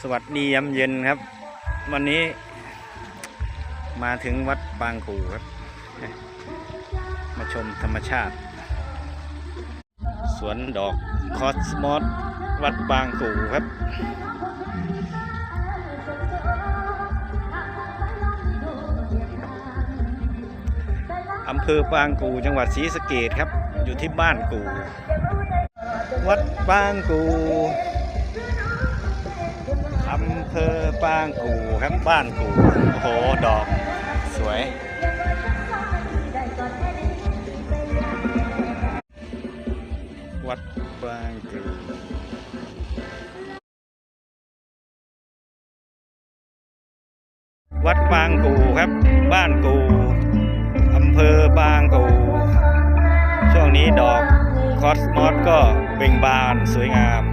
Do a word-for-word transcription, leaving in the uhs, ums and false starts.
สวัสดียามเย็นครับ วันนี้มาถึงวัดปางกู่ครับ มาชมธรรมชาติ สวนดอกคอสมอส วัดปางกู่ครับ อำเภอปางกู่ จังหวัดศรีสะเกษครับ อยู่ที่บ้านกู่ วัดปางกู่ อำเภอปางกู่ครับ บ้านกู่ โอ้โห ดอกสวย วัดปางกู่ วัดปางกู่ครับ บ้านกู่ อำเภอปางกู่ ช่วงนี้ดอกคอสมอสก็เบ่งบานสวยงาม